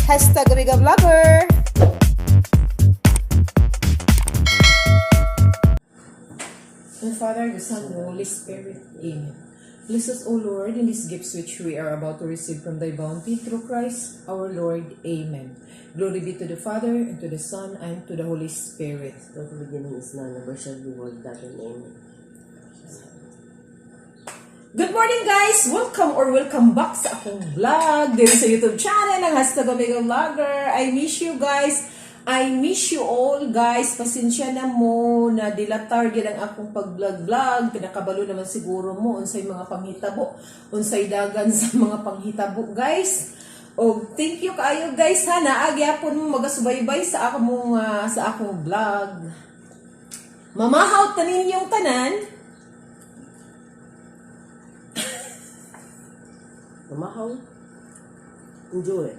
#OmegaVlogger. The Father, the Son, and the Holy Spirit. Amen. Bless us, O Lord, in these gifts which we are about to receive from thy bounty through Christ our Lord. Amen. Glory be to the Father, and to the Son, and to the Holy Spirit. At the beginning is now, never shall be world without end. Amen. Good morning, guys! Welcome or welcome back sa akong vlog dito sa YouTube channel ng #OmegaVlogger. I miss you guys. I miss you all, guys. Pasensya na mo na dilatar gyud ang akong pag-vlog-vlog. Pinakabalo naman siguro mo unsay mga panghitabo, unsay dagan sa mga panghitabo, guys. Og thank you kaayo, guys, ha, naagyapon mo magasubaybay sa akong vlog. Mamahaw ta ninyong tanan. Mamahaw. Enjoy.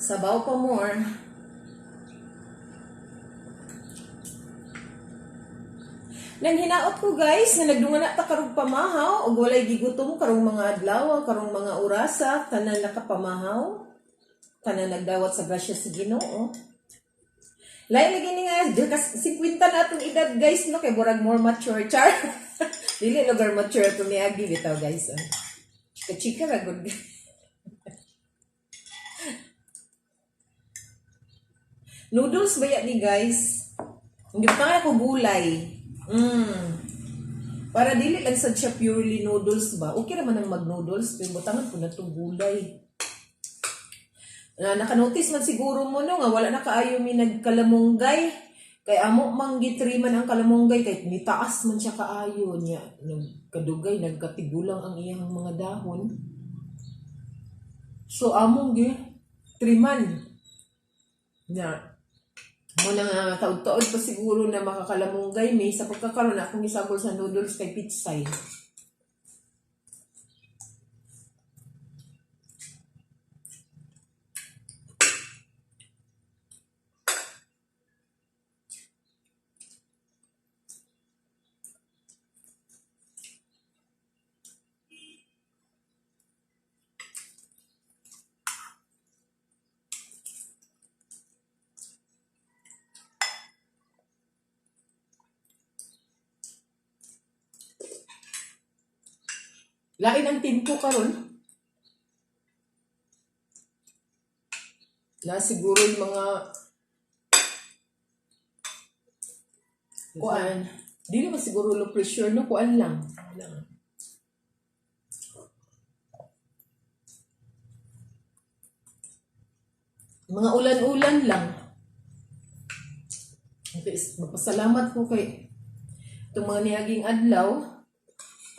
Sabaw pa more. Nang hinaot ko, guys, na nagdunga na ta karong pamahaw ug walay gigutom karong mga adlaw, karong mga orasa, tanan nakapamahaw. Tanan nagdawat sa grasya sa Ginoo. Lain lagi ni nga, 50 na atong edad, guys, no, kay burag more mature char. Dili lugar mature ato niagi bitaw, guys. Oh. Chika chika ra gud. Noodles ba yan ni, guys? Hindi pa nga ako gulay. Para dili lang sad siya purely noodles ba? Okay naman ang mag-noodles, pero butangan ko na itong gulay. Na, nakanotice man siguro mo, no, nga wala na kaayo mi nagkalamunggay. Kay amo mang gitriman ang kalamunggay kay nitaas man siya kaayo niya. Nagkadugay, nagkatigulang ang iyang mga dahon. So among gi triman na mo na nga taod-taod pa siguro na makakalamunggay mi sa pagkakaroon akong isabol sa noodles kay pitsay. Lain ang tinto karon. Na siguro yung mga kuan. Di naman siguro low pressure, no, kuan lang. Lang. Mga ulan-ulan lang. Okay, magpasalamat ko kay itong mga niaging adlaw,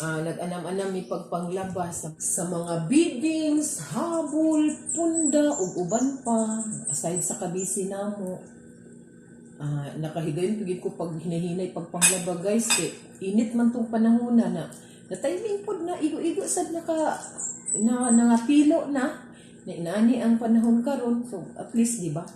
nag-anam-anam mi pagpanglaba sa mga biddings, habol, punda, ug uban pa. Aside sa kabisi namo, nakahigayon pigid ko pag hinahinay pagpanglaba, guys, kay init man tong panahon na na na timing pod na igo-igo sad naka na nangapilo na na inaani ang panahon karon, so at least, di ba?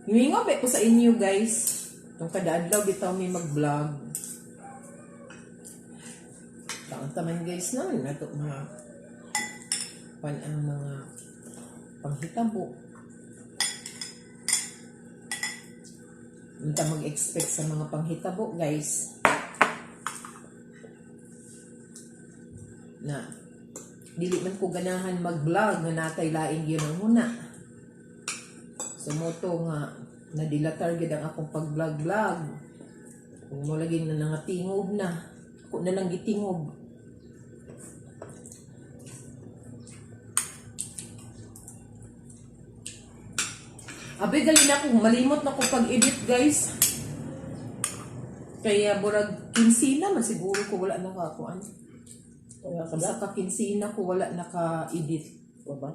Himingo ko sa inyo, guys. Itong kada adlaw bitaw may mag-vlog. Taon taman, guys, no, nato mga pan ang mga panghitabo. Unta mag-expect sa mga panghitabo, guys. Na dili man ko ganahan mag-vlog nga natay laing yun ang huna. So moto nga nadilatar gid ang akong pag-vlog-vlog. Kung mo lagi na nangatingob na. Ako na lang gitingob. Abi gali na ako, malimot na ko pag-edit, guys. Kaya burag kinsina man siguro ko wala nakakuan. Wala ka ba? Sa ka kinsina ko wala naka-edit. O ba?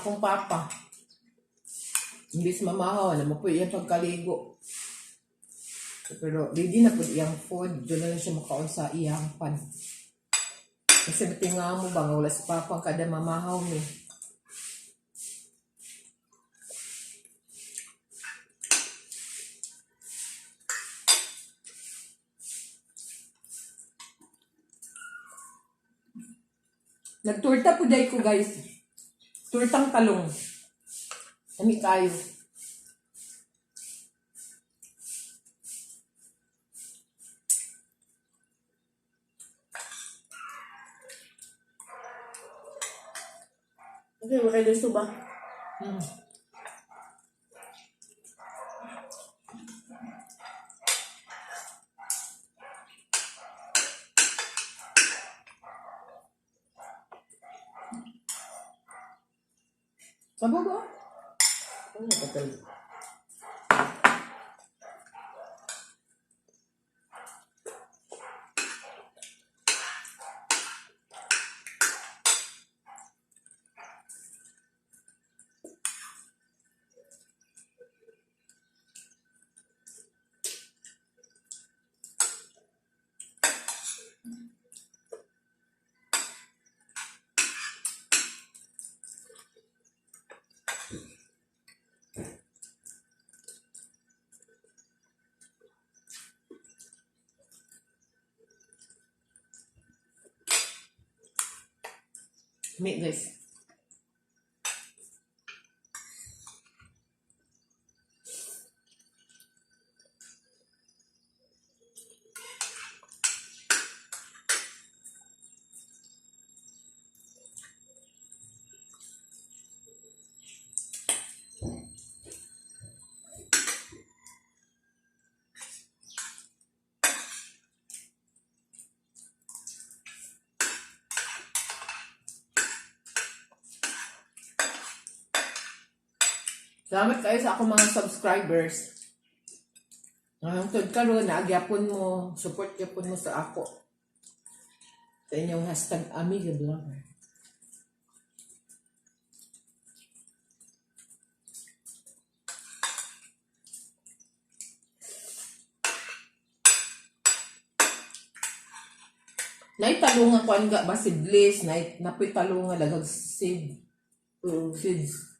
Akong papa. Imbis mamahaw, na mo po iyang pagkaligo. Pero ready na po iyang food. Doon na lang siya makaon sa iyang pan. Kasi matinga mo ba nga wala si papa kada mamahaw ni. Nagturta po dahil ko, guys. Turtang talong. Ami kayo. Okay, makaluso ba? Sabog oh. Ano patay? Make this. Salamat kayo sa akong mga subscribers. Hangtod karon naagyapon mo, support gyapon mo sa ako. Sa inyong #AmigaVlogger. Nay talunga kuan ga ba si Bliss, nay napoy talunga lagag seed seeds.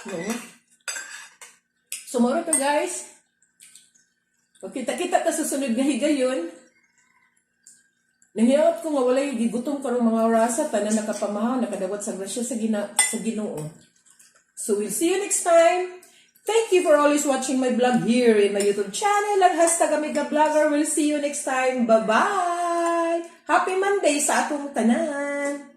No. So, moro to, guys. Pagkita-kita ta susunod nga higayon. Nangiyawat ko nga walay gigutom karong mga orasa tanan nakapamahaw nakadawat sa grasya sa Ginoo. So we'll see you next time. Thank you for always watching my vlog here in my YouTube channel. Ang #AmigaVlogger. We'll see you next time. Bye-bye! Happy Monday sa atong tanan!